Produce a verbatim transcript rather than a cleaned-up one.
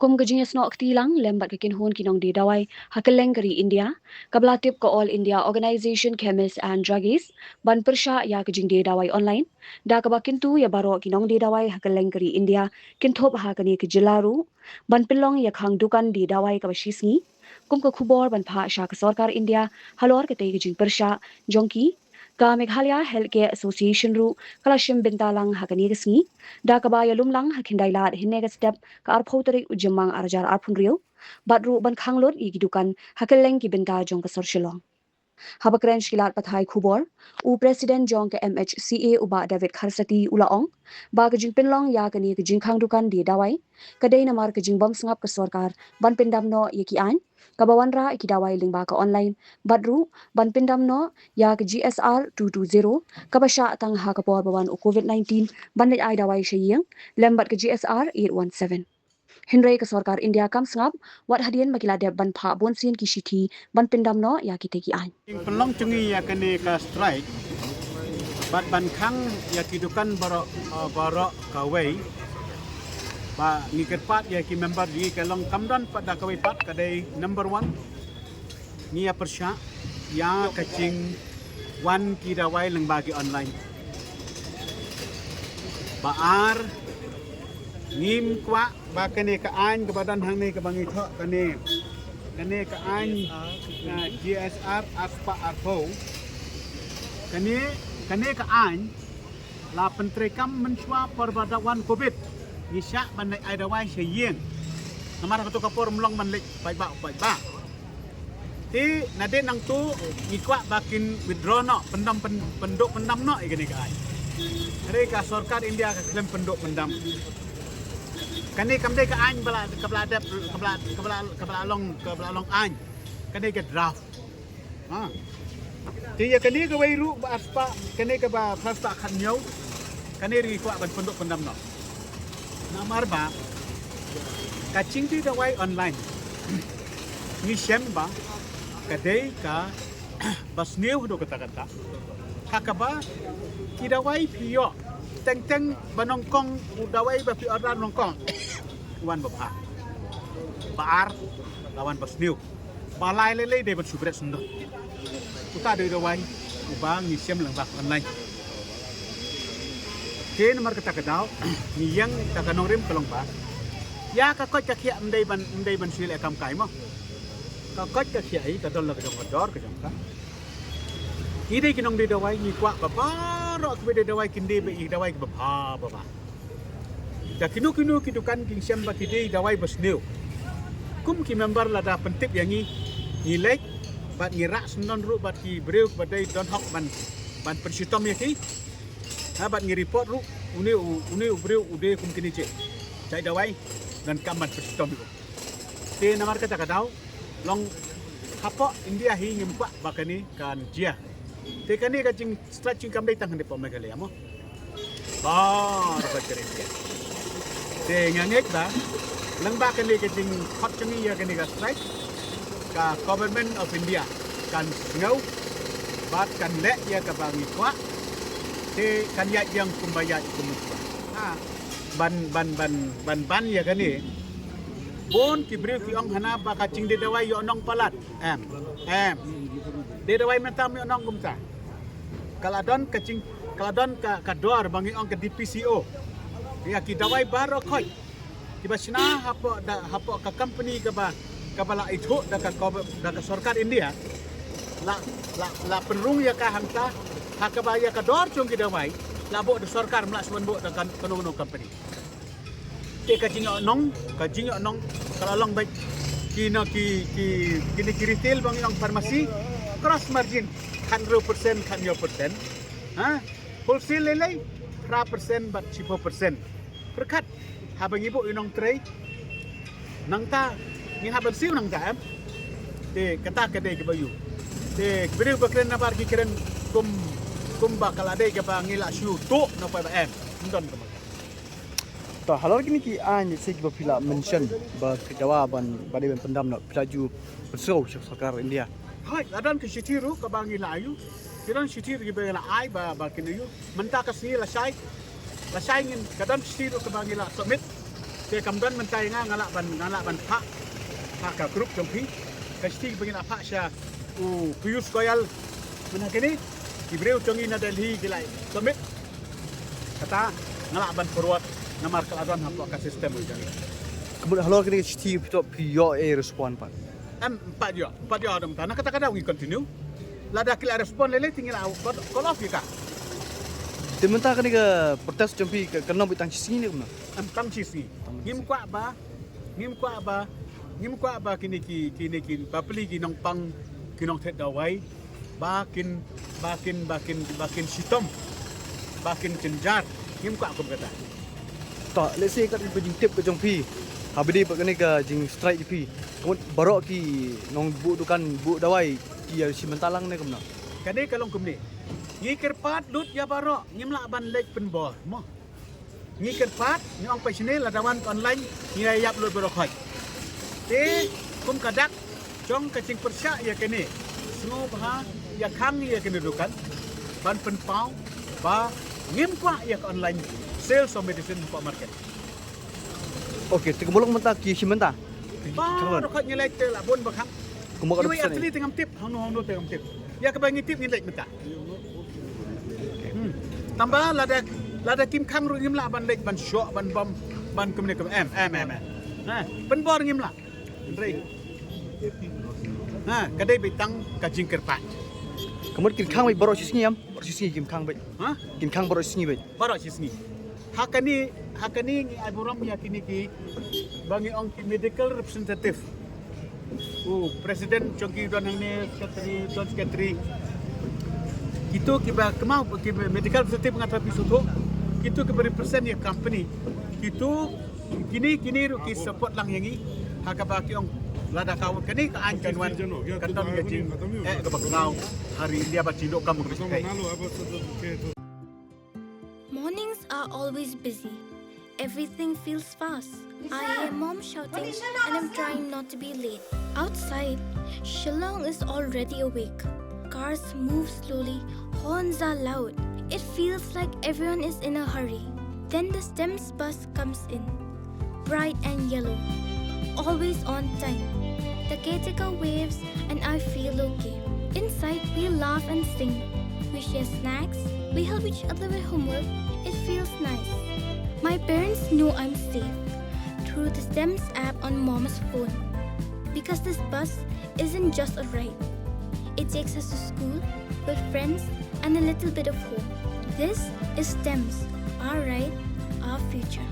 Kum ka jingïasnoh kti lang lem bad ka kynhun ki nongdie dawai ha kylleng ka ri India, kaba la tip ka All India Organisation Chemists and Druggies ban pyrshah ïa ka jingdie dawai online, da kaba kyntu ïa baroh ki nongdie dawai ha kylleng ka ri India, kynthup ha kane ka jylla ruh, ban pynlong ïa khang dukan die dawai kaba shisngi, kum ka khubor ban phah sha ka sorkar India halor katei ka jingpyrshah jong ki. Ka Meghalaya Healthcare Association ruh ka la shim bynta lang ha kane ka sngi, da kaba ïalum lang ha Khyndailad hynne ka step, ka arphew tarik u Jymmang arhajar arphew hynriew, bad ruh ban khang lut ïa ki dukan ha kylleng ki bynta jong ka sor Shillong. Haba kren sha ki lad pathai khubor, u President jong ka M H C A u Bah David Kharsati u la ong ba ka jingpynlong ïa kane ka jingkhang dukan die dawai ka dei namar ka jingbym sngap ka sorkar ban pyndam noh ïa ki aiñ kaba wanrah ïa ki dawai lyngba ka online, bad ruh ban pyndam noh ïa ka G S R two two zero kaba shah tang ha ka por ba wan u Covid nineteen ban leit ai dawai sha ïing, lem bad ka G S R eight one seven. Hynrei ka sorkar India kam sngap, wat hadien ba ki la dep ban phah bunsien ki shithi ban pyndam noh ïa kitei ki aiñ. Jingpynlong jong ngi ïa kane ka strike bad ban khang ïa ki dukan baroh, uh, baroh kawei, ba ngi kyrpad ïa ki member jong ngi ka long kam don pat da kawei pat, ka dei number one, ngi ïa pyrshah ïa ka jingwan ki dawai lyngba ki online. Ba ar, ngim kwah ba kane ka aiñ kaba don hangne kaba ngi thoh kane, kane ka aiñ, uh, G S R arspah arphew. Kane, kane ka aiñ la pyntreikam mynshuwa por ba da wan Covid. Ngi shah ban leit ai dawai sha ïing. Namar kato ka por ym long ban leit paidbah paidbah. Te nadien nangto ngi kwah ba kin withdraw noh, pyndam pyn-, pynduh pyndam noh ïa kane ka aiñ. Hynrei ka sorkar India ka khlem pynduh pyndam. Kane kam dei ka aiñ ba la, kaba la dep, kaba la, kaba la, kaba la long, kaba la long aiñ. Kane ka draft. Ha. Te ïa kane kawei ruh ba arspah, kane kaba phra spah khathynñiew, kane ruh ngi kwah ban pynduh pyndam noh. Namar ba ka jingdie dawai online, ngi shem ba ka dei kaba sniew haduh katta katta. Ha kaba ki dawai phi ïoh teng teng ba nyngkong, u dawai ba phi order nyngkong, wan ba bha. Ba ar, la wan ba sniew. Ba lai lei lei dei ban shu bret syndon. Uta dei u dawai uba ngi shem lyngba online. Te namar kata ka daw, ngi ïeng, ta ka nongrim ka long ba ïa ka koit ka khiah ym dei ban, ym dei ban shu leh kam kai mo. Ka koit ka khiah hi ka don la ka jong ka dor ka jong ka. Ngi dei ki nongdie dawai, ngi kwah ba baroh kiba die dawai kin die bad i dawai kaba bha ba bha. Da kino kino ki dukan kin shem ba ki die dawai ba sniew. Kum ki member lada pyntip ïa ngi, ngi leit bad ngi rah syndon ruh bad ki briew ba dei don hok ban, ban pynshitom ïa ki. Ha, bad ngi report ruh une u, une u briew u die kum kine, jait dawai, donkam ban pynshitom ïa u. Te namar kata ka daw, long hapoh India hi ngim kwah ba kane kan jia. Te kane ka jingstrike jong ngi kam dei tang hangne hapoh Meghalaya mo. Baroh ka ri India. Te nga ngeit ba lyngba kane ka jingkhot jong ngi ïa kane ka strike, ka Government of India kan sngew bad kan leh ïa kaba ngi kwah. Te kan ïaid biang kumba ïaid kumba. Ha. Ban, ban, ban, ban ban ïa kane. Bun ki briew ki ong hana ba ka jingdie dawai ïoh nong palat. Em. Em. Die dawai mynta ym ïoh nong kumta. Ka la don ka jing, ka la don ka, ka dor ba ngi ong ka D P C O. Ïa ki dawai baroh khoit. Kiba shna hapoh da, hapoh ka company kaba, kaba la ithuh da ka, da ka sorkar India. La, la, la pynrung ïa ka hangta, ha kaba ïa ka dor jong ki dawai la buh da sorkar, ym lah shu wan buh da ka, kano kano company. Te ka jingïoh nong, ka jingïoh nong ka la long beit. Kine ki, ki, kine ki retail ba ngi ong pharmacy, cross margin khathynriew percent, khathynñiew percent. Ha? Wholesale lei lei, phra percent bad shiphew percent. Pyrkhat, haba ngi buh ïa u nongtrei nangta, ngi hap ban siew nangta, em. Te kata ka dei kaba ïoh. Te ki briew ba kren nabar ki kren kum, kumba ka la dei kaba ngi la shu tuh na poi ba, em. Ym don kumta. To, halor kine ki aiñ, lehse kiba phi la mention ba ki dawa ban, ba dei ban pyndam noh, phi la ju pynsngew sha sorkar India? Hooid, la don ki shithi ruh kaba ngi la ïoh. Ki don shithi ruh kiba la ai ba, ba kin ïoh. Mynta ka sngi lashai, lashai ngin, ka don shithi ruh kaba ngi la submit. Te kam don mynta ïa nga, nga lah ban, nga lah ban phah ha ka group jong phi. Ka shithi ba ngi la phah sha u Piyush Goyal mynta kine, ki briew jong ngi na Delhi ki la submit. Kata nga lah ban forward namar ka la don hapoh ka system jong ngi. Ka mut halor kine ki shithi phi to phi ïoh ei respond pat? Em, em pat ïoh, em pat ïoh, em pat ïoh. Na kata ka daw ngi continue. Lada ki la respond lei lei te ngi la call off ïa ka. Te mynta kane ka protest jong phi ka, kan long beit tang shi sngi ne kumno? Em, tang shi sngi. Ngim kwah ba, ngim kwah ba, ngim kwah ba kine ki, kine ki bapli ki nongpang, ki nongthied dawai ba kin, ba kin, ba kin, ba kin shitom, ba kin jynjar. Ngim kwah kum kata. To, let's say kat ka jingtip ka jong phi, ha ba dei pat kane ka jingstrike jong phi, ka mut baroh ki nongbuh dukan buh dawai ki ïa shim bynta lang ne kumno? Kane ka long kumne. Ngi kyrpad lut ïa baroh, ngim lah ban leit pynbor mo. Ngi kyrpad, ngi ong pat shane, lada wan ka online ngi ïa ïap lut baroh khoit. Te kum ka dak jong ka jingpyrshah ïa kane, sngewbha ïa khang ïa kane dukan ban pynpaw ba ngim kwah ïa ka online sales of medicine hapoh market. Okay, te kumno mynta ki shim bynta? Baroh khoit ngi leit te la bun ba khang. Kumno ka dei? Actually te ngam tip, hangno hangno te ngam tip. Ïa kaba ngi tip ngi leit mynta. Hmm. Tangba lada, lada kim khang ruh ngim lah ban leit ban shoh ban bom ban kumne kum em, em, em, em. Ha, pynbor ngim lah. Hynrei, ha, ka dei beit tang ka jingkyrpad. Ka mut kin khang beit baroh shi sngi em? Baroh shi sngi kim khang beit? Ha? Kin khang baroh shi sngi beit? Baroh shi sngi. Ha kane, ha kane ngi ai burom ïa kine ki ba ngi ong ki medical representative. U president jong ki don hangne, secretary, joint secretary. Kito kiba kynmaw, ki medical representative nga tharai phi sngewthuh. Kito kiba represent ïa company. Kito, kine, kine ruh ki support lang ïa ngi. Ha kaba ki ong lada ka kane ka aiñ kan wan, kan don ka jing, eh, kaba kynmaw ha ri India ba jingdonkam ka ba Mornings are always busy. Everything feels fast. I hear mom shouting and I'm trying not to be late. Outside, Shillong is already awake. Cars move slowly, horns are loud. It feels like everyone is in a hurry. Then the STEMS bus comes in. Bright and yellow. Always on time. The caretaker waves and I feel okay. Inside, we laugh and sing. We share snacks. We help each other with homework. It feels nice. My parents know I'm safe through the STEMS app on mom's phone. Because this bus isn't just a ride, it takes us to school, with friends, and a little bit of hope. This is STEMS, our ride, our future.